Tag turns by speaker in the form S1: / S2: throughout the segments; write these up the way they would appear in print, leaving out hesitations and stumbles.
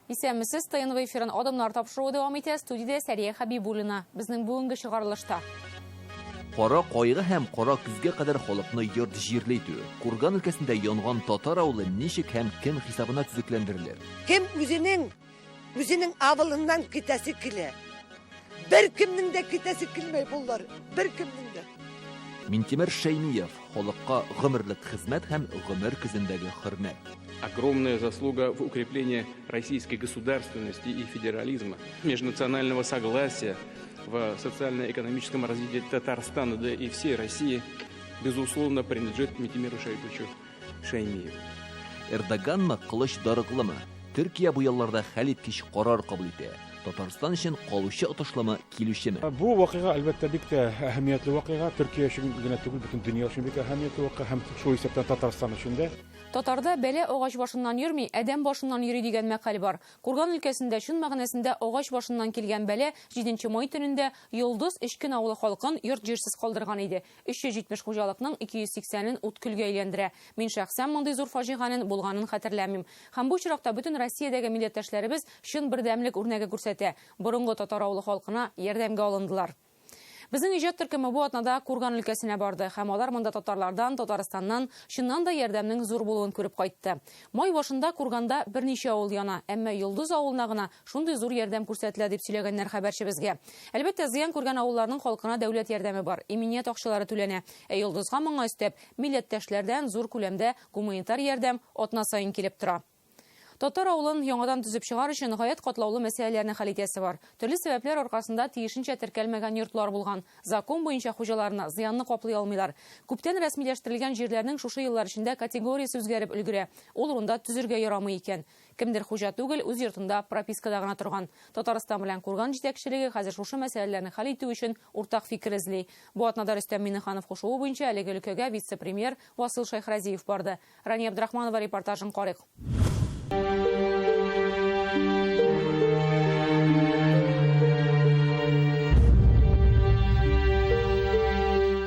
S1: Исәнмесез, ТНВ эфирын Адымнар тапшыруы дәвам итә. Студиядә Сәрия Хәбибуллина. Безнең бүгенге чыгарылышта.
S2: Кара кайгы һәм кара көзгә кадәр халыкны йорт-җирле итү. Курган өлкәсендә янган татар авылы ничек һәм кем хисабына төзекләндерелер?
S3: Кем үзенең үзенең авылыннан китәсе килә? Бер кемнең дә китәсе килмәй буллар, бер кемнең дә.
S2: Минтимер Шәймиев, халыкка гомерлек хезмәт һәм гомер көзендәге хөрмәт.
S4: Огромная заслуга в укреплении российской государственности и федерализма, межнационального согласия в социально-экономическом развитии Татарстана, да и всей России, безусловно, принадлежит Минтимеру Шариповичу Шаймиеву.
S2: Эрдоганмы, Кылычдароглымы? Төркия бу ялларда хәлиткеч карар кабул итә. Татарстан өчен калучы отышлымы, килүчеме?
S5: Бу вакыйга, әлбәттә, бик тә әһәмиятле вакыйга. Төркия өчен генә түгел, бөтен дөнья өчен бик әһәмиятле вакыйга һәм шул исәптән Татарстан өчен дә.
S1: Татарда бәла агач башыннан йөрми, адәм башыннан йөри дигән мәкаль бар. Курган өлкәсендә чын мәгънәсендә агач башыннан килгән бәла җиденче май төнендә Йолдыз Эчкен авылы халкын йорт-җирсез калдырган иде. 370 хуҗалыкның 280-ен ут көлгә әйләндерә. Мин шәхсән мондый зур фаҗиганен булганын хәтерләмим. Һәм бу очракта бөтен Россиядәге милләттәшләребез чын бердәмлек үрнәге күрсәтә, борынгы татар авылы халкына ярдәмгә алындылар. Безнең иҗат төркеме бу атнада Курган өлкәсенә барды һәм алар монда татарлардан, Татарстаннан чыннан да ярдәмнең зур булуын күреп кайтты. Май башында Курганда берничә авыл яна, әмма Йолдыз авылына гына шундый зур ярдәм күрсәтелә, дип сөйләгәннәр хәбәрчебезгә. Әлбәттә, зыян күргән авылларның халкына дәүләт ярдәме бар, иминият акчалары түләнә. Ә Йолдызга моңа өстәп, милләттәшләрдән зур күләмдә гуманитар ярдәм атна саен килеп тора. Татар авылын яңадан төзеп чыгар өчен гаять катлаулы мәсьәләләрне хәл итәсе бар. Төрле сәбәпләр аркасында тиешенчә теркәлмәгән йортлар булган. Закон буенча хуҗаларына зыянны каплый алмыйлар. Күптән рәсмиләштерелгән җирләрнең шушы еллар эчендә категориясе үзгәреп өлгерә. Ул урында төзергә ярамый икән. Кемдер хуҗа түгел, үз йортында пропискада гына торган. Татарстан белән Курган җитәкчелеге хәзер шушы мәсьәләләрне хәл итү өчен уртак фикер эзли. Бу атнада Рөстәм Миңнеханов кушуы буенча әлеге өлкәгә вице-премьер Васил Шәйхразиев барды. Рания Абдрахманова репортажын карыйк.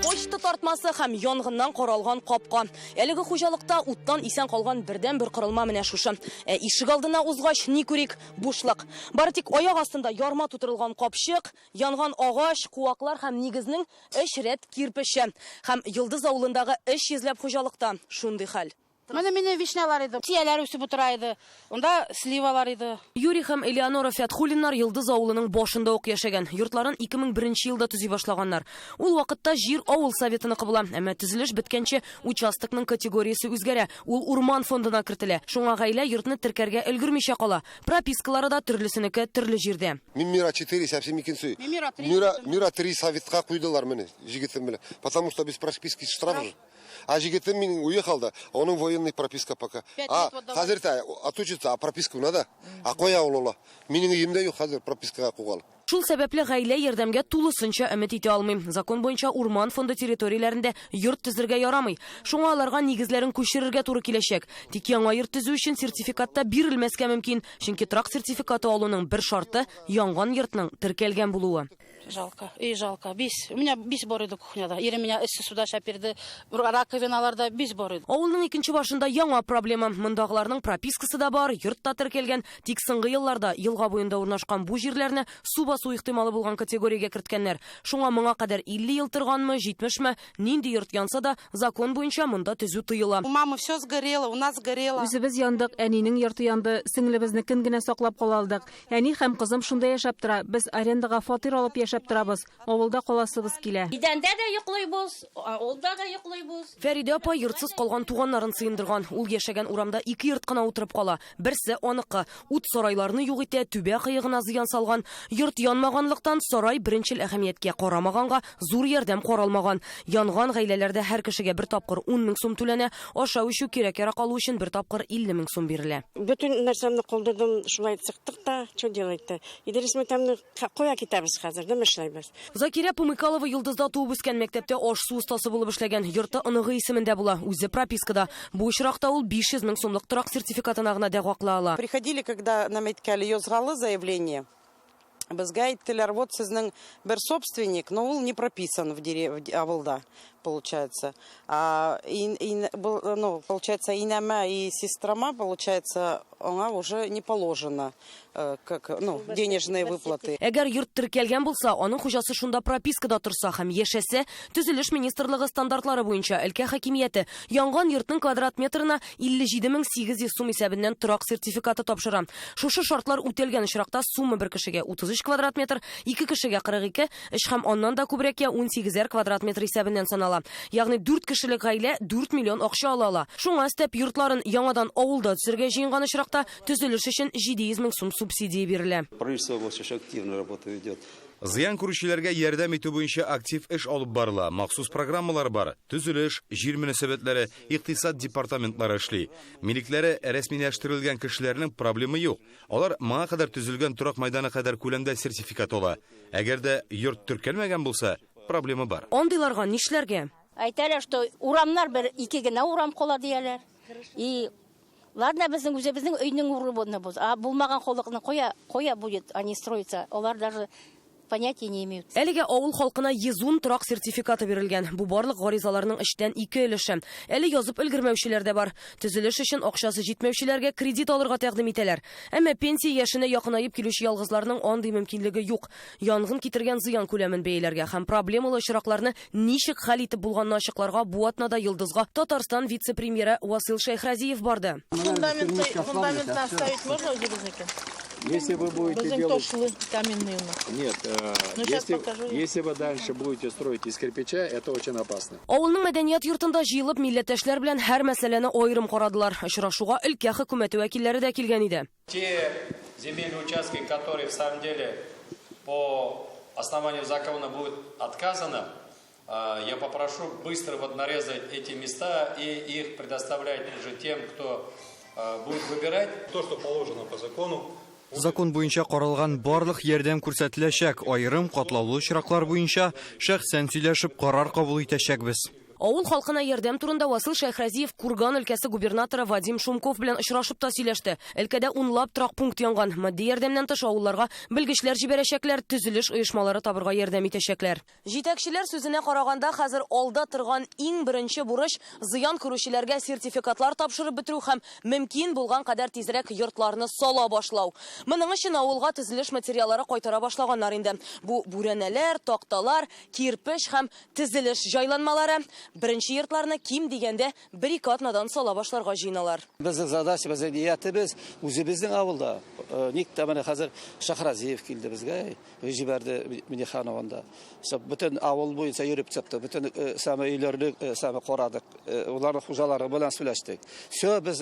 S6: Почта тартмасы һәм янгыннан каралган капка. Әлеге хуҗалыкта уттан исән калган бердән-бер корылма менә шушы. Ә ишек алдына узгач, ни күрик? Бушлык. Бары тик аяк астында ярма тутырылган капчык, янган агач, куаклар һәм нигезнең өч рәт кирпече. Һәм Йолдыз авылындагы өч йөзләп хуҗалыкта шундый хәл.
S7: Менә минем вишнялар иде, чияләр үсеп утыра иде, унда сливалар иде.
S6: Юрий һәм Элеонора Фәтхуллиннар Йолдыз авылының башында ук яшәгән. Йортларын 2001 елда төзи башлаганнар. Ул вакытта җир авыл советыныкы була. Әмма төзелеш беткәнче участокның категориясе үзгәрә, ул урман фондына кертелә. Шуңа гаилә йортны теркәргә өлгермичә кала. Пропискалары да төрлесенеке төрле җирдә.
S8: Мин Мира 4, совсем икенче.
S7: Мин Мира 3.
S8: Мира, Мира 3 советка куйдылар мине җегетем белән. Потому что без прописки штраф же. А җегетем минем уехал да, аның военный прописка пока. А, хәзер тә отучится, а прописку надо. А кая ул ола? Минем өемдә юк хәзер пропискага кугалы.
S6: Шул сәбәпле гаилә ярдәмгә тулысынча өмет итә алмый. Закон буенча урман фонды территорияләрендә йорт төзергә ярамый. Шуңа аларга нигезләрен күчерергә туры киләчәк. Тик яңа йорт төзү өчен сертификат та бирелмәскә мөмкин, чөнки торак сертификаты алуның бер шарты, янган йортның теркәлгән булуы.
S7: Жалко, и жалко. Бис. У меня бис бар иде кухняда. Ирем меня эссе суда шәпирде. Раковиналарда бис бар иде.
S6: Авылның икенче башында яңа проблема. Мондагыларның пропискасы да бар, йорт та теркәлгән. Тик соңгы елларда елга буенда урнашкан бу җирләрне су басу ихтималы булган категориягә керткәннәр. Шуңа моңа кадәр 50 ел торганмы, 70 ме, нинди йорт янса да, закон буенча монда төзү тыела.
S7: У мамы все сгорело, у нас сгорело.
S9: Үзебез яндык, әнинең йорты янды, сеңлебезнекен генә саклап кала алдык. Әни һәм кызым шунда яшәп тора. Без арендага фатир алып яшәп торабыз. Авылда каласыбыз килә.
S10: Идәндә дә йоклыйбыз, авылда да йоклыйбыз.
S6: Фәридә апа йортсыз калган туганнарын сыендырган. Ул яшәгән урамда ике йорт кына утырып кала. Берсе аныкы. Ут сарайларны юк итә, түбә кыегына зыян салган. Йорт янмаганлыктан, сарай беренчел әһәмияткә карамаганга, зур ярдәм каралмаган. Янган гаиләләрдә һәр кешегә бер тапкыр 10 мең сум түләнә, ашау-эчү, кирәк-ярак алу өчен бер тапкыр 50 мең сум бирелә.
S11: Бөтен нәрсәмне калдырдым, шулай чыктык та, что делать-то? Идрис Мөтәмне кая китәбез хәзер, нәмә эшләйбез?
S6: Закирә Пумыкалова Йолдызда туып үскән, мәктәптә аш-су остасы булып эшләгән. Йорты оныгы исемендә була, үзе пропискада. Бу очракта ул 500 мең сумлык торак сертификатына гына дәгъва кыла ала.
S12: Приходили, когда нам әйткәле, язгалы заявление. Безгә әйттеләр, вот сезнең бер собственник, но ул не прописан в дерев, авылда. получается. А, ну, получается, инәмә и сестрама, получается, аңа уже не положено, как, ну, денежные выплаты.
S6: Әгәр йорт теркәлгән булса, аның хуҗасы шунда пропискада торса һәм яшәсә, Төзелеш министрлыгы стандартлары буенча өлкә хакимияте янган йортның квадрат метрына 57 800 сум исәбеннән торак сертификаты тапшыра. Шушы шартлар үтәлгән очракта сумма бер кешегә 33 квадрат метр, ике кешегә 42, өч һәм аннан да күбрәккә 18 квадрат метр исәбеннән санала. Ягъни 4 кешелек гаилә 4 миллион акча ала ала. Шуңа өстәп йортларын яңадан авылда төзергә җыенган очракта төзелеш өчен 700 мең сум субсидия бирелә.
S13: Правительство очень активно работу ведет.
S14: Зыян күрүчеләргә ярдәм итү буенча актив эш алып барыла. Махсус программалар бар. Төзелеш, җир мөнәсәбәтләре, икътисад департаментлары эшли. Милекләре рәсмиләштерелгән кешеләрнең проблемы юк. Алар моңа кадәр төзелгән торак мәйданы кадәр күләмдә сертификат ала. Әгәр дә йорт теркәлмәгән булса, проблема бар.
S6: Андыйларга нишләргә?
S10: Әйтәләр, что урамнар бер ике генә урам кала дияләр. И ладно, безнең үзебезнең өйнең урыны бу. А булмаган халыкны кая кая будет они строиться? Алар даже понятия не имеют.
S6: Әлегә авыл халкына 110 торак сертификаты бирелгән. Бу барлык гаризаларның өчтән ике өлеше. Әле язып өлгермәүчеләр дә бар. Төзелеш өчен акчасы җитмәүчеләргә кредит алырга тәкъдим итәләр. Әмма пенсия яшенә якынаеп килүче ялгызларның андый мөмкинлеге юк. Янгын китергән зыян күләмен бәяләргә һәм проблемалы очракларны ничек хәл итеп булганны ачыкларга бу атнада Йолдызга Татарстан вице-премьеры Васил Шәйхразиев барды.
S15: Фундамент оставить можно үзебезнеке?
S16: Если вы будете
S15: Безнең
S16: делать...
S15: ташлы каменный у нас.
S16: Нет,
S15: Ну, щас
S16: если,
S15: покажу.
S16: если вы дальше будете строить из кирпича, это очень опасно.
S6: Авылның мәдәният йортында җыелып милләттәшләр белән һәр мәсьәләне аерым карадылар. Очрашуга өлкә хөкүмәте вәкилләре дә килгән иде.
S17: Те земельные участки, которые в самом деле по основанию закона будут отказано, я попрошу быстро вот нарезать эти места и их предоставлять уже тем, кто будет выбирать.
S18: То, что положено по закону.
S19: Закон буенча каралган барлык ярдәм күрсәтеләчәк. Аерым катлаулы очраклар буенча шәхсән сөйләшеп карар кабул итәчәкбез.
S6: Авыл халкына ярдәм турында Васил Шәйхразиев Курган өлкәсе губернаторы Вадим Шумков белән очрашып та сөйләште. Өлкәдә унлап торак пункт янган. Матди ярдәмнән тыш авылларга белгечләр җибәрәчәкләр, төзелеш оешмалары табырга ярдәм итәчәкләр. Җитәкчеләр сүзенә караганда, хәзер алда торган иң беренче бурыч зыян күрүчеләргә сертификатлар тапшырып бетерү һәм мөмкин булган кадәр тизрәк йортларны сала башлау. Моның өчен авылга төзелеш материаллары кайтара башлаганнар инде. Бу бүрәнәләр, такталар, кирпеч һәм төзелеш җайланмалары. Беренче йортларны ким дигәндә бер-ике атнадан сала башларга җыеналар.
S13: Безнең задача, безнең ниятебез үзебезнең авылда. Ник тә менә хәзер Шахразиев килде безгә, җибәрде Миниханованда. Бөтен авыл буенча йөреп чыкты, бөтен самы өйләрне самы карадык, уларның хуҗалары белән сөйләштек. Всё, без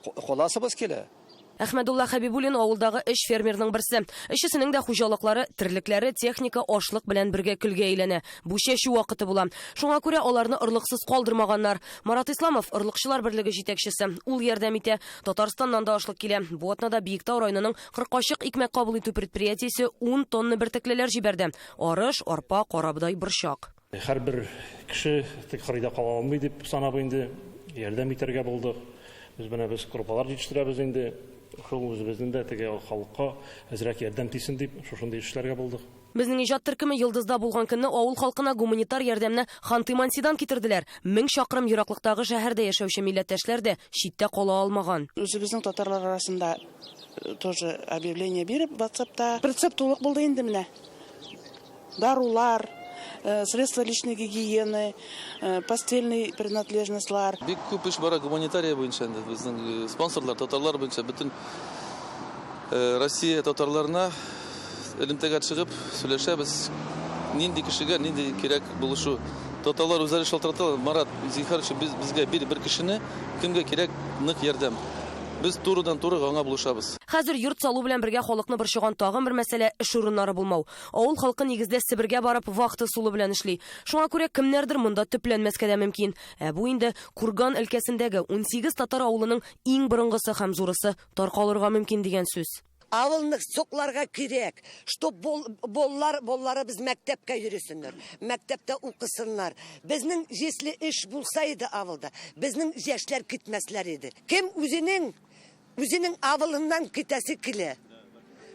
S13: каласыбыз килә.
S6: Әхмәдулла Хәбибуллин авылдагы өч фермерның берсе. Өчесенең дә хуҗалыклары, терлекләре, техника, ашлык белән бергә көлгә әйләнә. Бу чәчү вакыты була. Шуңа күрә аларны орлыксыз калдырмаганнар. Марат Исламов орлыкчылар берлеге җитәкчесе. Ул ярдәм итә. Татарстаннан да ашлык килә. Бу атнада Биектау районының Кыркачык икмәк кабул итү предприятиесе 10 тонна бөртеклеләр җибәрде. Арыш, арпа, карабодай, борчак.
S20: Һәрбер кеше тик кырыйда кала алмый дип санап инде ярдәм итәргә булдык. Без менә без крупалар җитештерәбез инде. Шул үзебезнең дә теге халыкка әзрәк ярдәм тисен дип шушындый эшләргә булдык.
S6: Безнең иҗат төркеме Йолдызда булган көнне авыл халкына гуманитар ярдәмне Ханты-Мансидан китерделәр. 1000 чакрым ераклыктагы шәһәрдә яшәүче милләттәшләр дә читтә кала алмаган.
S15: Үзебезнең татарлар арасында тоже объявление биреп WhatsAppта прицеп тулык булды инде менә. Дарулар, средства личной гигиены, постельный принадлежностьлар.
S21: Бик күп эш бара гуманитария буенча инде. Безнең спонсорлар, татарлар буенча бөтен Россия татарларына элемтәгә чыгып сөйләшәбез. Нинди кешегә нинди кирәк булышу. Татарлар үзләре шалтыраталар. Марат, зинһар өчен безгә бер кешене кемгә кирәк нык ярдәм. Без турыдан-туры аңа булышабыз.
S6: Хәзер йорт салу белән бергә халыкны борчыган тагын бер мәсьәлә эш урыннары булмау. Авыл халкы нигездә Себергә барып вахта ысулы белән эшли. Шуңа күрә кемнәрдер монда төпләнмәскә дә мөмкин. Ә бу инде Курган өлкәсендәге 18 татар авылының иң борынгысы һәм зурысы таркалырга мөмкин дигән сүз.
S3: Авылны сокларга кирәк, чтоб болларыбыз мәктәпкә йөресеннәр, мәктәптә укысыннар. Безнең если эш булса иде авылда, безнең яшьләр китмәсләр иде. Кем үзенең авылыннан китәсе килә?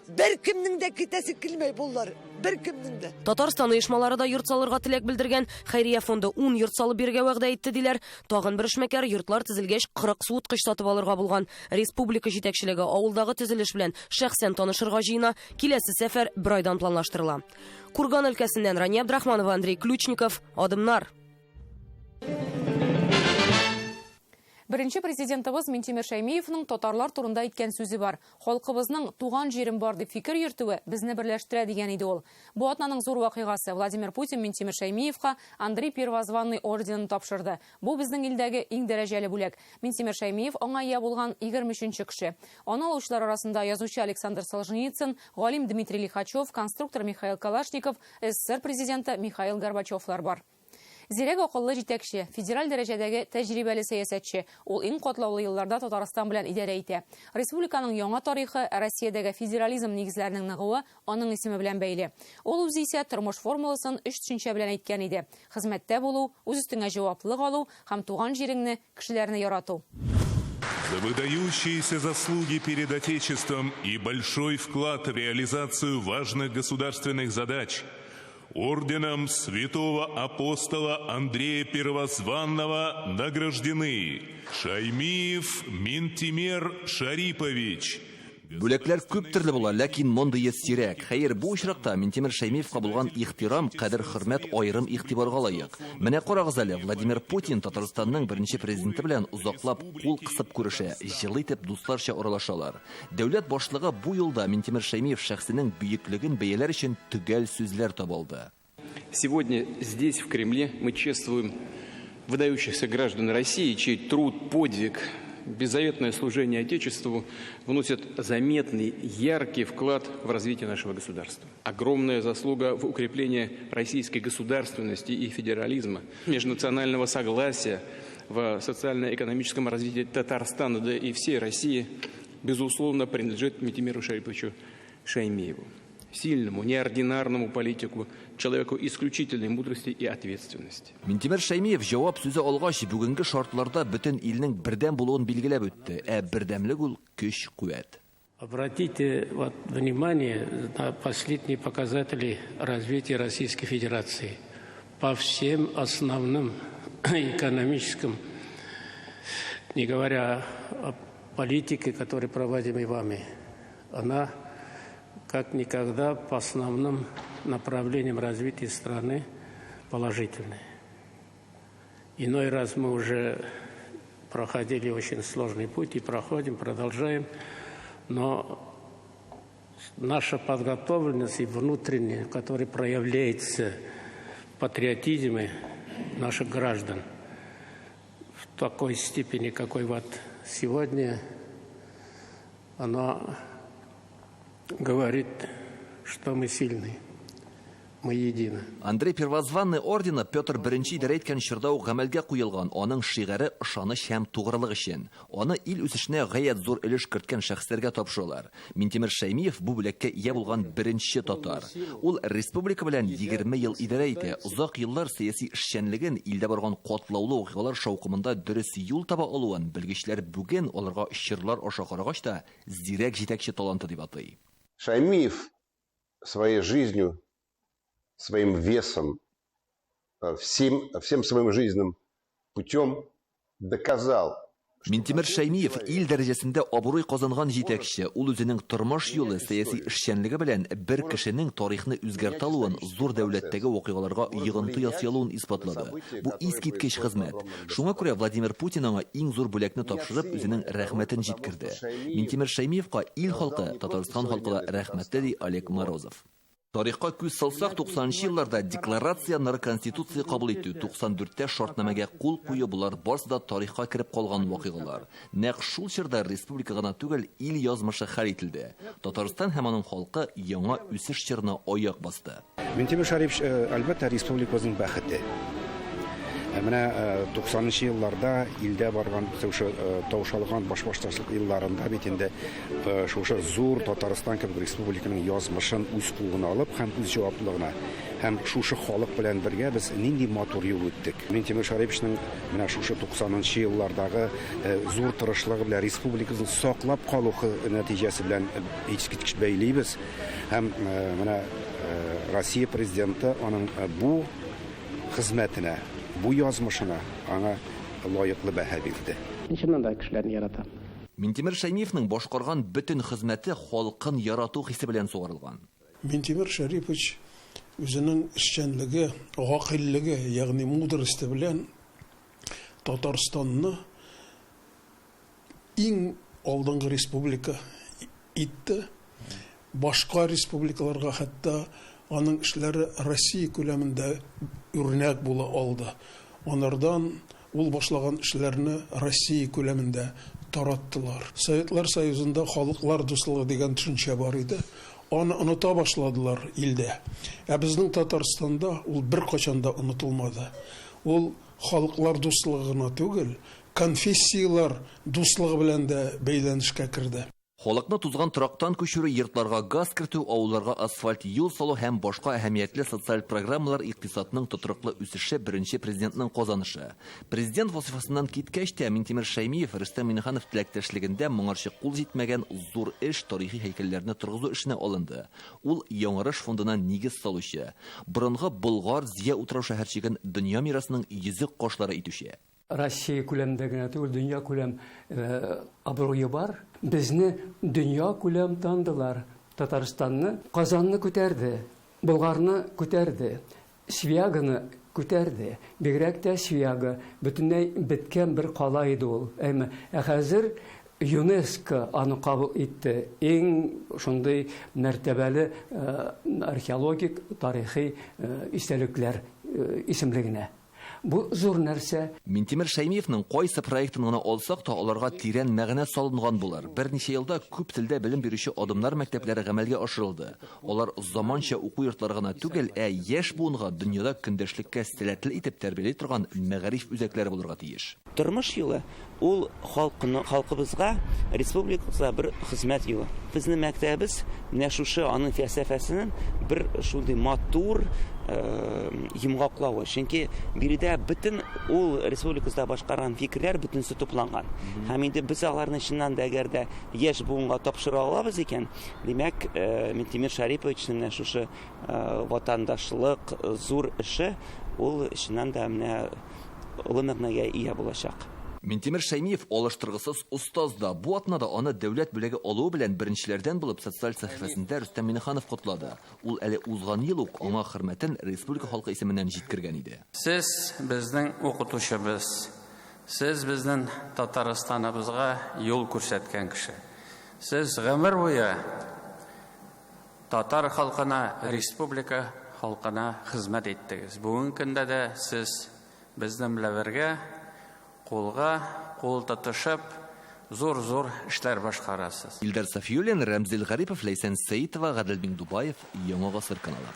S3: Бер кемнең дә китәсе килмәй боллар. Беркемнең дә.
S6: Татарстан оешмалары да йорт салырга теләк белдергән. Хәйрия фонды 10 йорт салып бирергә вәгъдә итте, диләр. Тагын бер эшмәкәр йортлар төзелгәч 40 суыткыч сатып алырга булган. Республика җитәкчелеге авылдагы төзелеш белән шәхсән танышырга җыена. Киләсе сәфәр бер айдан планлаштырыла. Курган өлкәсеннән Рания Абдрахманова, Андрей Ключников. Адымнар.
S1: Беренче президентыбыз Минтимер Шәймиевның татарлар турында әйткән сүзе бар. Халкыбызның туган җирем бар дип фикер йөртүе безне берләштерә дигән иде ул. Бу атнаның зур вакыйгасы Владимир Путин Минтимер Шәймиевка Андрей Первозванный орденын тапшырды. Бу безнең илдәге иң дәрәҗәле бүләк. Минтимер Шәймиев аңа ия булган 23 нче кеше. Аны алучылар арасында язучы Александр Солженицын, галим Дмитрий Лихачев, конструктор Михаил Калашников, СССР президенты Михаил Горбачевлар бар. Зирәк акыллы җитәкче, федераль дәрәҗәдәге тәҗрибәле сәясәтче. Ул иң катлаулы елларда Татарстан белән идарә итә. Республиканың яңа тарихы, Россиядәге федерализм нигезләренең ныгуы аның исеме белән бәйле. Ул үзе исә тормыш формуласын өч төшенчә белән әйткән иде, хезмәттә булу, үз өстеңә җаваплылык алу һәм туган җиреңне, кешеләрне ярату.
S4: За выдающиеся заслуги перед Отечеством и большой вклад в реализацию важных государственных задач орденом святого апостола Андрея Первозванного награждены Шаймиев Минтимер Шарипович,
S2: Бүләкләр күп төрле була, ләкин мондые сирәк. Хәер, бу очракта Минтимер Шәймиевка булган ихтирам, кадер-хөрмәт аерым игътибарга лаек. Менә карагыз әле, Владимир Путин Татарстанның беренче президенты белән озаклап кул кысып күрешә, җылы итеп дусларча аралашалар. Дәүләт башлыгы бу юлда Минтимер Шәймиев шәхсенең бөеклеген бәяләр өчен төгәл сүзләр таба алды.
S22: Сегодня здесь, в Кремле, мы чествуем выдающихся граждан России, чей труд, подвиг, беззаветное служение Отечеству вносят заметный, яркий вклад в развитие нашего государства. Огромная заслуга в укреплении российской государственности и федерализма, межнационального согласия в социально-экономическом развитии Татарстана, да и всей России, безусловно, принадлежит Минтимеру Шариповичу Шаймиеву. Сильному, неординарному политику, человеку исключительной мудрости и ответственности.
S2: Минтимер Шәймиев җавап сүзе алгач, бүгенге шартларда бөтен илнең бердәм булуын билгеләп үтте. Ә бердәмлек ул көч-куәт.
S23: Обратите вот внимание на последние показатели развития Российской Федерации по всем основным экономическим, не говоря о политике, которая проводимой вами, она как никогда по основным направлениям развития страны положительная. Иной раз мы уже проходили очень сложный путь и проходим, продолжаем, но наша подготовленность и внутренняя, которая проявляется в патриотизме наших граждан в такой степени, какой вот сегодня, она говорит, что мы сильны, мы едины.
S2: Андрей Первозванный ордены Петр I идарә иткән чорда ук гамәлгә куелган. Аның шигаре ышаныч һәм тугрылык өчен. Аны ил үсешенә гаять зур өлеш керткән шәхесләргә тапшыралар. Минтимер Шәймиев бу бүләккә ия булган беренче татар. Ул республика белән 20 ел идарә итә. Озак еллар сәяси эшчәнлеген илдә барган катлаулы вакыйгалар шаукымында дөрес юл таба алуын белгечләр бүген аларга чорлар аша карагач та зирәк җитәкче таланты дип атый.
S24: Шаймиев своей жизнью, своим весом, всем, всем своим жизненным путем доказал,
S2: Минтимер Шәймиев ил дәрәҗәсендә абруй казанган җитәкче. Ул үзенең тормыш юлы, сәяси эшчәнлеге белән бер кешенең тарихны үзгәртә алуын, зур дәүләттәге вакыйгаларга йогынты ясый алуын исбатлады. Бу искиткеч хезмәт. Шуңа күрә Владимир Путин аңа иң зур бүләкне тапшырып, үзенең рәхмәтен җиткерде. Минтимер Шәймиевка ил халкы, Татарстан халкы да рәхмәтле, ди Олег Морозов. Тарихка күз салсак, 90 нчы елларда декларация, аннары Конституция кабул итү, 94-тә шартнамәгә кул кую, болар барысы да тарихка кереп калган вакыйгалар. Нәкъ шул чорда республика гына түгел, ил язмышы хәл ителде. Татарстан һәм аның халкы яңа үсеш чорына аяк басты.
S25: Минтимер Шәрипович, әлбәттә, республикабызның бәхете. Ә менә 90 нчы елларда илдә барган шушы таушалган башбашташлык елларында бит инде шушы зур Татарстан кебек республиканың язмышын үз кулына алып һәм үз җаваплылыгына һәм шушы халык белән бергә без нинди матур юл үттек. Минтимер Шәриповичның менә шушы 90 нчы еллардагы зур тырышлыгы белән республикабызны саклап калу нәтиҗәсе белән искиткеч бәйлибез. Һәм менә Россия президенты аның бу хезмәтенә, бу язмышына аңа лаеклы бәһа бирде.
S23: Мин чыннан да кешеләрне яратам.
S2: Минтимер Шәймиевнең башкарган бөтен хезмәте халкын ярату хисе белән сугарылган.
S5: Минтимер Шәрипович үзенең эшчәнлеге, гакыйльлеге, ягъни мудросте белән Татарстанны иң алдынгы республика итте. Башка республикаларга хәтта аның эшләре Россия күләмендә үрнәк була алды. Анардан ул башлаган эшләрне Россия күләмендә тараттылар. Советлар Союзында халыклар дуслыгы дигән төшенчә бар иде. Аны оныта башладылар илдә. Ә безнең Татарстанда ул беркайчан да онытылмады. Ул халыклар дуслыгы гына түгел, конфессияләр дуслыгы белән дә бәйләнешкә керде.
S2: Халыкны тузган торактан күчерү, йортларга газ кертү, авылларга асфальт юл салу һәм башка әһәмиятле социаль программалар икътисадның тотрыклы үсеше беренче президентның казанышы. Президент вазифасыннан киткәч тә Минтимер Шәймиев Рөстәм Миңнеханов теләктәшлегендә моңарчы кул җитмәгән зур эш тарихи һәйкәлләрне торгызу эшенә алынды. Ул Яңарыш фондына нигез салучы, борынгы Болгар Зия утрау-шәһәрчеген дөнья мирасының йөзек кашлары итүче.
S23: Россия күләмендә генә түгел, дөнья күләм абруе бар. Безне дөнья күләм таныдылар. Татарстанны, Казанны күтәрде, Болгарны күтәрде, Свияганы күтәрде. Бигрәк тә Свияга бөтенләй беткән бер кала иде ул. Әйме, ә хәзер ЮНЕСКО аны кабул итте. Иң шундый мәртәбәле археологик, тарихи истәлекләр исемлегенә. Бу зур нәрсә.
S2: Минтимер Шәймиевның кайсы проектын гына алсак та, аларга тирән мәгънә салынган булыр. Берничә елда күп телдә белем бирүче Адымнар мәктәпләре гамәлгә ашырылды. Алар заманча уку йортлары гына түгел, ә яшь буынга дөньяда көндәшлеккә сәләтле итеп тәрбияли торган мәгариф үзәкләре булырга тиеш.
S7: Тормыш юлы ул халкны, халкыбызга, республикабызга бер хезмәт юлы. Безнең мәктәбебез менә шушы аның фәлсәфәсенең бер шундый матур йомгаклавы. Чөнки биредә бөтен ул республикабызда башкарган фикерләр бөтенесе тупланган. Һәм инде без аларны чыннан да әгәр дә яшь буынга тапшыра алабыз икән, димәк, Минтимер Шәриповичның менә шушы ватандашлык зур эше ул чыннан да менә олы мәгънәгә ия булачак.
S2: Минтимер Шәймиев алыштыргысыз остаз да. Бу атнада аны дәүләт бүләге алуы белән беренчеләрдән булып социаль сәхифәсендә Рөстәм Миңнеханов котлады. Ул әле узган ел ук аңа хөрмәтен республика халкы исеменнән җиткергән иде.
S8: Сез безнең укытучыбыз. Сез безнең Татарстаныбызга юл күрсәткән кеше. Сез гомер буе татар халкына, республика халкына хезмәт иттегез. Бүгенге көндә дә сез безнең белән бергә кулга кул тотышып, зур-зур эшләр башкарасыз.
S2: Илдар Сафиуллин, Рәмзил Гарипов, Ләйсән Сәитова, Гадел Миңдубаев, Яңа гасыр каналы.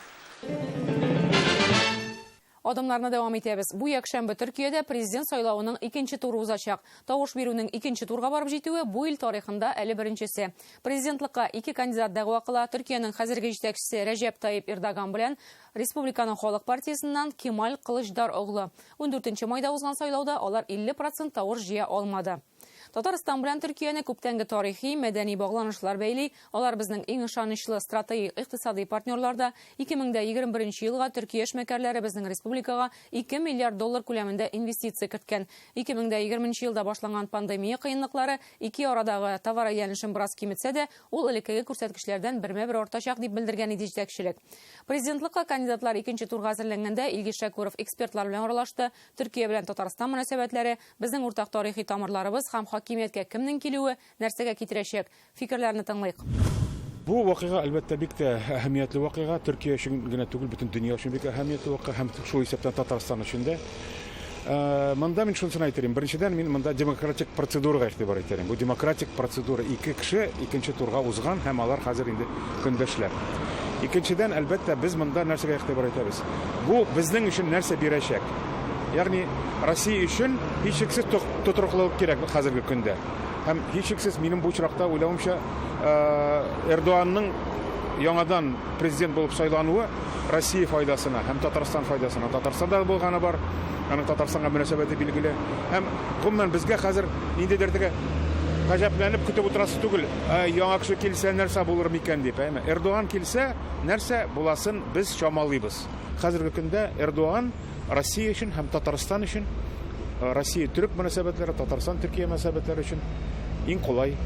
S1: Адымнарны дәвам итәбез. Бу якшәмбе Төркиядә президент сайлавының икенче туры узачак. Тавыш бирүнең икенче турга барып җитүе бу ил тарихында әле беренчесе. Президентлыкка ике кандидат дәгъва кыла. Төркиянең хәзерге җитәкчесе Рәҗәп Тайип Эрдоган белән Республиканың халык партиясеннән Кемаль Кылычдароглы. 14 майда узган сайлауда алар 50% тавыш җыя алмады. Татарстан белән Төркияне күптәнге тарихи, мәдәни багланышлар бәйли. Алар безнең иң ышанычлы стратегик икътисади партнерлар да. 2021 елга Төркия эшмәкәрләре безнең республикага 2 миллиард доллар күләмендә инвестиция керткән. 2020 елда башланган пандемия кыенлыклары ике арадагы товар әйләнешен бераз киметсә дә, ул элеккеге күрсәткечләрдән бермә-бер артачак дип белдергән иде җитәкчелек. Президентлыкка кандидатлар икенче турга әзерләнгәндә Илгиз Шәкүров экспертлар белән аралашты. Төркия белән Татарстан мөнәсәбәтләре, безнең уртак тарихи тамырларыбыз һәм хакимияткә кемнең килүе нәрсәгә китерәчәк? Фикерләрне тыңлыйк.
S9: Бу вакыйга, әлбәттә, бик тә әһәмиятле вакыйга. Төркия өчен генә түгел, бөтен дөнья өчен бик әһәмиятле вакыйга һәм шул исәптән Татарстан өчен дә. Монда мин шунысын әйтер идем. Беренчедән, мин монда демократик процедурага игътибар итәр идем. Бу демократик процедура. Ике кеше икенче турга узган һәм алар хәзер инде көндәшләр. Икенчедән, әлбәттә, без монда нәрсәгә игътибар итәбез? Бу безнең өчен нәрсә бирәчәк? Ягъни Россия өчен һичшиксез тотрыклылык кирәк хәзерге көндә. Һәм һичшиксез минем бу очракта уйлавымча, Эрдоганның яңадан президент булып сайлануы Россия файдасына һәм Татарстан файдасына. Татарстанда булганы бар, аның Татарстанга мөнәсәбәте билгеле. Һәм гомумән безгә хәзер ниндидер теге гаҗәпләнеп көтеп утырасы түгел, яңа кеше килсә нәрсә булыр микән дип, әйме? Эрдоган килсә, нәрсә буласын без чамалыйбыз. Хәзерге көндә Эрдоган Россия өчен һәм Татарстан өчен, Россия-төрек мөнәсәбәтләре, Татарстан-Төркия мөнәсәбәтләре өчен иң кулай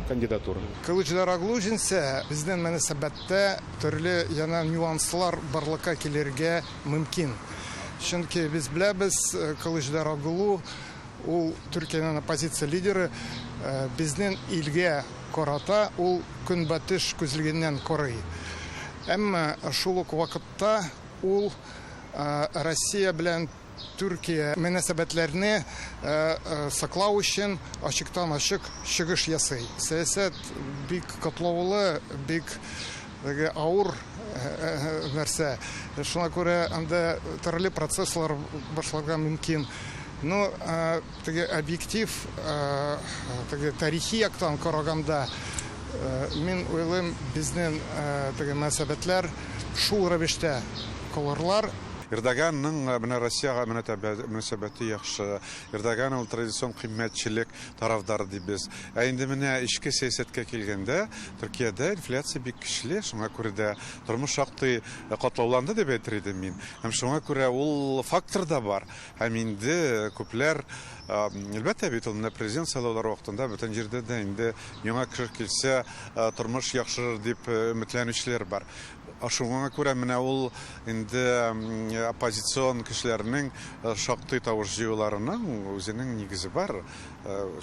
S9: кандидатура.
S10: Кылычдароглу җиңсә, безнең мөнәсәбәттә төрле яңа нюанслар барлыкка килергә мөмкин. Чөнки без беләбез, Кылычдароглу ул Төркиянең оппозиция лидеры, безнең илгә карата ул көнбатыш күзлегеннән карый. Әмма шул ук вакытта ул Россия белән Төркия мөнәсәбәтләрне саклау өчен ачыктан-ачык чыгыш ясый. Сәясәт бик катлаулы, бик авыр нәрсә. Шуңа күрә анда төрле процесслар башларга мөмкин. Но теге объектив, теге тарихи яктан караганда, мин уйлыйм, безнең теге мөнәсәбәтләр шул рәвештә калырлар.
S11: Эрдоганның менә Россиягә мөнәсәбәте яхшы. Эрдоган ул традицион кыйммәтчелек тарафдары дибез. Ә инде менә эчке сәясәткә килгәндә, Төркиядә инфляция бик көчле, шуңа күрә дә тормыш шактый катлауланды дип әйтер идем мин. Һәм шуңа күрә ул фактор да бар. Һәм инде күпләр, әлбәттә бит ул менә президент сайлаулары вакытында бөтен җирдә дә инде яңа кеше килсә, тормыш яхшырыр дип өметләнүчеләр бар. Шуңа күрә менә ул инде оппозицион кешеләрнең шактый тавыш җыюларының үзенең нигезе бар.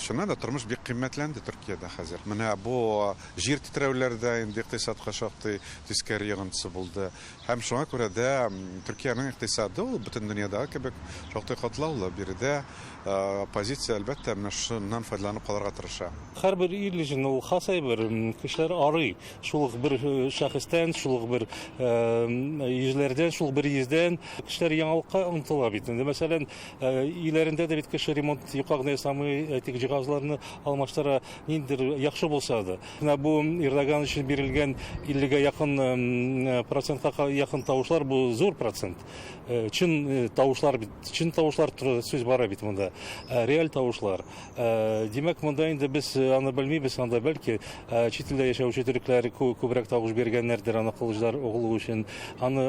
S11: Чыннан да тормыш бик кыйммәтләнде Төркиядә хәзер. Менә бу җир тетрәүләр дә инде икътисадка шактый тискәре йогынтысы булды. Һәм шуңа күрә дә Төркиянең икътисады ул бөтен дөньядагы кебек шактый катлаулы. Биредә оппозиция әлбәттә менә шуннан файдаланып калырга тырыша.
S20: Һәрбер ил өчен ул хас әйбер, кешеләр арый. Шул ук бер шәхестән, шул ук бер йөзләрдән, шул бер йөздән кешеләр яңалыкка омтыла бит. Инде мәсәлән, өйләрендә дә бит кеше ремонт юкка гына ясамый, әйтик, җиһазларны алмаштыра, ниндидер яхшы булса да. Менә бу Эрдоган өчен бирелгән иллегә якын процентка якын тавышлар, бу зур процент. Чын тавышлар бит, чын тавышлар турында сүз бара бит монда. Реаль тавышлар. Димәк, монда инде без аны белмибез, анда бәлки чит илдә яшәүче төрекләр күбрәк тавыш биргәннәрдер аны Кылычдароглу өчен. Аны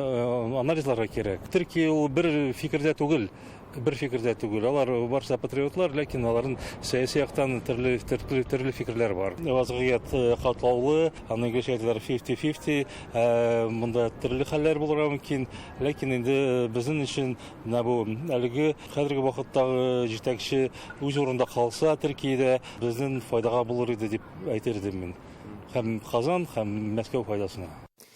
S20: анализларга кирәк. Төркия ул бер фикердә түгел. Бер фикердә түгел. Алар барысы патриотлар, ләкин аларның сәяси яктан төрле, төрле, төрле фикерләр бар. Вазгыять катлаулы, аны инглизчә әйтәләр фифти-фифти. Монда төрле хәлләр булырга мөмкин, ләкин инде безнең өчен менә бу әлеге хәзерге вакыттагы җитәкче үз урынында калса Төркиядә безнең файдага булыр иде дип әйтер идем мин. Һәм Казан, һәм Мәскәү файдасына.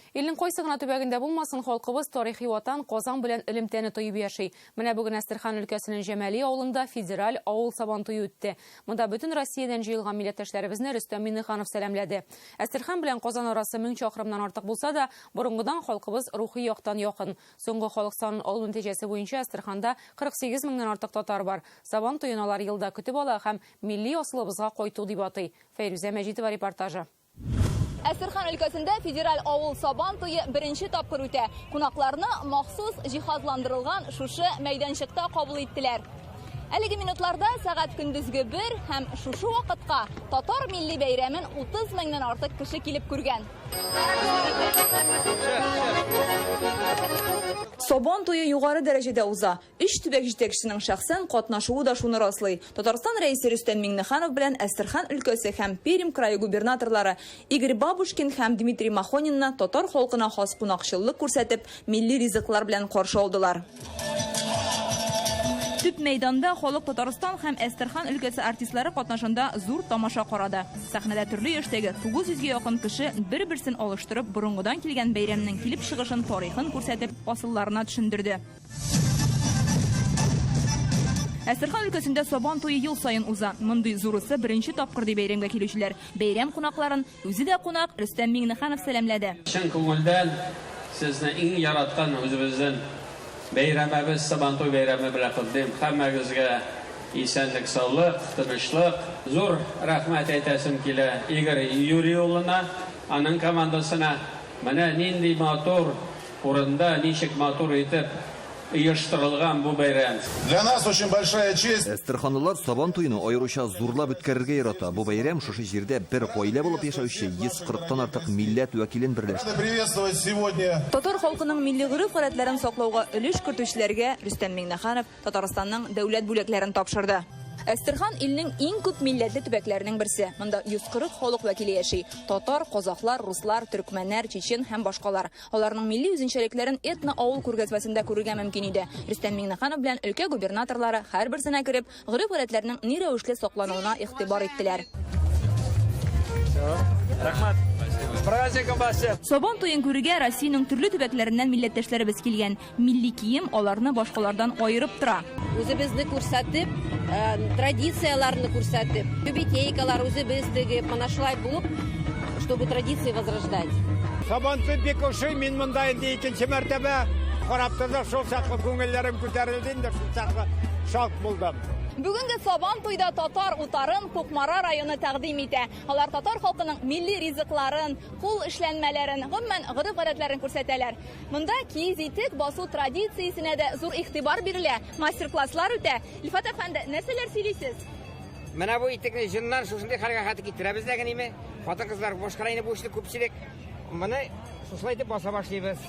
S1: Илнең кайсы гына төбәгендә булмасын, халкыбыз тарихи ватан Казан белән элемтәне тоеп яши. Менә бүген Әстерхан өлкәсенең Җәмәли авылында федераль авыл сабантуе үтте. Монда бөтен Россиядән җыелган милләттәшләребезне Рөстәм Миңнеханов сәламләде. Әстерхан белән Казан арасы 1000 чакрымнан артык булса да, борынгыдан халкыбыз рухи яктан якын. Соңгы халык санын алу нәтиҗәсе буенча Әстерханда 48 меңнән артык татар бар. Сабан туен алар елда көтеп ала һәм милли асылыбызга кайту дип атый. Фәйрүзә Мәҗитова репортажы.
S12: Әстерхан өлкәсендә федераль авыл сабан туе беренче тапкыр үтә. Кунакларны махсус җиһазландырылган шушы мәйданчыкта кабул иттеләр. Әлеге минутларда сәгать көндезге 1 һәм шушы вакытка татар милли бәйрәмен 30 меңнән артык кеше килеп күргән.
S14: Сабан туе югары дәрәҗәдә уза. Өч төбәк җитәкчесенең шәхсән катнашуы да шуны раслый. Татарстан рәисе Рөстәм Миңнеханов белән Әстерхан өлкәсе һәм Пермь крае губернаторлары Игорь Бабушкин һәм Дмитрий Махонинны татар халкына хас кунакчыллык күрсәтеп, милли ризыклар белән каршы алдылар. Төп мәйданда халык Татарстан һәм Әстерхан өлкәсе артистлары катнашында зур тамаша карады. Сәхнәдә төрле яшьтәге 900 гә якын кеше бер-берсен алыштырып, борынгыдан килгән бәйрәмнең килеп чыгышын, тарихын күрсәтеп, асылларына төшендерде. Әстерхан өлкәсендә Сабан туе ел саен уза. Мондый зурысы беренче тапкыр ди бәйрәмгә килүчеләр. Бәйрәм кунакларын үзе дә кунак Рөстәм Миңнеханов сәламләде.
S8: Чын күңелдән сезне иң яраткан үзебезнең бәйрәмебез Сабан туй бәйрәме белән котлыйм. Һәммәгезгә исәнлек, саулык, тынычлык. Зур рәхмәт әйтәсем килә Игорь Юрий улына, аның командасына. Менә нинди матур урында, ничек матур итеп оештырылган бу бәйрәм.
S13: Для нас очень большая честь.
S2: Әстерханлылар Сабан туены аеруча зурлап үткәрергә ярата. Бу бәйрәм шушы җирдә бер гаилә булып яшәүче 140 тан артык милләт вәкилен берләштерә.
S13: Рады приветствовать сегодня
S14: Татар халкының милли гореф-гадәтләрен саклауга өлеш кертүчеләргә Рөстәм Миңнеханов Татарстанның дәүләт бүләкләрен тапшырды. Әстерхан илнең иң күп милләтле төбәкләренең берсе. Монда 140 халык вәкиле яши. Татар, казахлар, руслар, төркмәннәр, чечен һәм башкалар. Аларның милли үзенчәлекләрен этно-авыл күргәзмәсендә күрергә мөмкин иде. Рөстәм Миңнеханов белән өлкә губернаторлары һәрберсенә кереп, гореф-гадәтләрнең ни рәвешле саклануына игътибар иттеләр.
S16: Рәхмәт. С праздником вас всех!
S14: Сабан туен күрергә Россиянең төрле төбәкләреннән милләттәшләребез килгән. Милли кием аларны башкалардан аерып тора.
S17: Үзебезне күрсәтеп, традицияләрне күрсәтеп, тюбетейкалар үзебез тегеп, менә шулай булып, чтобы традиции возрождать.
S16: Сабантуй бик ошый, мин монда инде икенче мәртәбә карап тордым, шул чаклы күңелләрем күтәрелде инде, шул чаклы шат булдым.
S12: Бүгенге Сабан туйда татар утарын Кукмара районы тәкъдим итә. Алар татар халкының милли ризыкларын, кул эшләнмәләрен, гомумән, гореф-гадәтләрен күрсәтәләр. Монда киез итек басу традициясенә дә зур игътибар бирелә, мастер-класслар үтә. Илфат әфәнде, нәрсәләр сөйлисез?
S18: Менә бу итекне җоннан шушындый хәлгә хәтле китерәбез дә генеме. Хатын-кызлар башкара инде бу эшне күпчелек. Моны шушылай итеп баса башлыйбыз.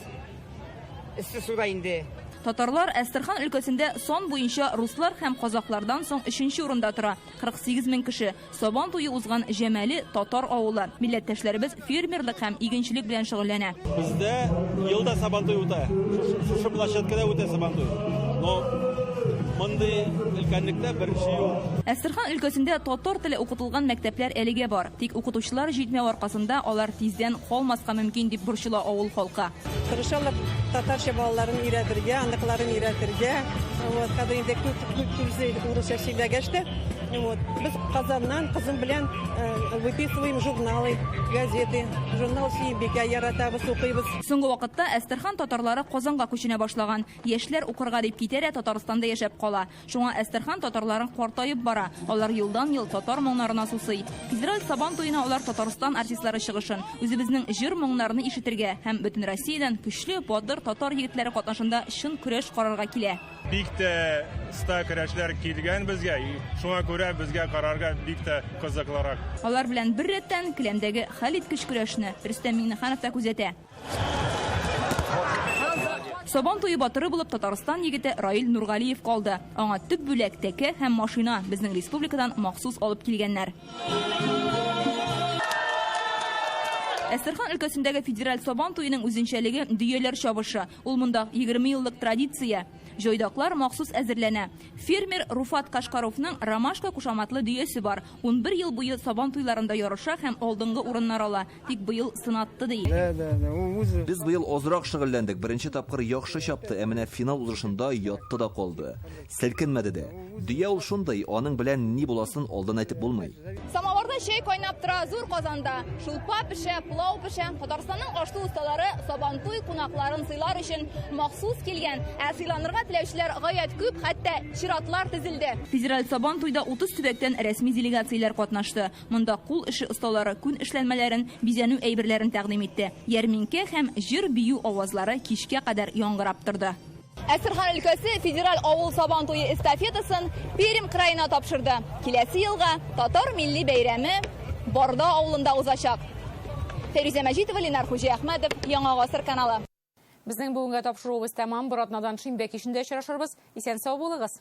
S18: Эссе суда инде.
S14: Татарлар Әстерхан өлкәсендә сан буенча руслар һәм казахлардан соң өченче урында тора. 48 мең кеше. Сабан туе узган Җәмәле татар авылы. Милләттәшләребез фермерлык һәм игенчелек белән шөгыльләнә.
S16: Бездә ел да Сабантуй үтә. Шушы площадкада үтә Сабантуй. Но мондый өлкәнлектә беренче юл.
S14: Әстерхан өлкәсендә татар теле укытылган мәктәпләр әлегә бар. Тик укытучылар җитмәү аркасында алар тиздән калмаска мөмкин, дип борчыла авыл халкы.
S19: Тырышалар татарча балаларын өйрәтергә, оныкларын өйрәтергә. Вот, хәзер инде күп күп урысча сөйләгәч тә, вот, без Казаннан кызым белән э, выписываем журналы, газеты. Журнал Сөембикә яратабыз, укыйбыз.
S14: Соңгы вакытта Әстерхан татарлары Казанга күченә башлаган. Яшьләр укырга дип китә дә Татарстанда яшәп кала. Шуңа Әстерхан татарлары картаеп бара. Алар елдан-ел татар моңнарына сусый. Федераль Сабан туена алар Татарстан артистлары чыгышын, үзебезнең җыр-моңнарны ишетергә һәм бөтен Россиядән көчле, батыр татар егетләре катнашында чын көрәш карарга килә.
S26: Бик тә оста көрәшләр килгән безгә, шуңа күрә безгә карарга бик тә кызыклырак.
S14: Алар белән беррәттән келәмдәге хәлиткеч көрәшне Рөстәм Миңнеханов та күзәтә. Сабан туе батыры булып Татарстан егете Раил Нургалиев калды. Аңа төп бүләк тәкә һәм машина безнең республикадан махсус алып килгәннәр. Әстерхан өлкәсендәге федераль Сабан туеның үзенчәлеге дөяләр чабышы. Ул монда 20 еллык традиция. Җайдаклар махсус әзерләнә. Фермер Руфат Кашкаровның Ромашка кушаматлы дөясе бар. 11 ел буе Сабан туйларында ярыша һәм алдынгы урыннар ала. Тик быел сынатты, ди.
S2: Без быел азрак шөгыльләндек. Беренче тапкыр яхшы чапты, ә менә финал узышында ятты да калды. Селкенмәде дә. Дөя ул шундый, аның белән ни буласын алдан әйтеп булмый.
S12: Самавырда чәй кайнап тора, зур казанда шулпа пешә, пылау пешә. Татарстанның аш-су осталары Сабантуй кунакларын сыйлар өчен махсус килгән. Ә сыйланырга теләүчеләр гаять күп, хәтта чиратлар тезелде.
S14: Федераль Сабан туйда 30 төбәктән рәсми делегацияләр катнашты. Монда кул эше осталары күн эшләнмәләрен, бизәнү әйберләрен тәкъдим итте. Ярминкә һәм җыр-бию авазлары кичкә кадәр яңгырап торды.
S12: Әстерхан өлкәсе федераль авыл Сабан туе эстафетасын Пермь краена тапшырды. Киләсе елга татар милли бәйрәме Барда авылында узачак. Фәрүзә Мәҗитова, Ленар Хуҗиәхмәтов, Яңа Гасыр каналы.
S1: Безнең бүгенге тапшыруыбыз тәмам. Бер атнадан шимбә кичендә очрашырбыз. Исән-сау булыгыз!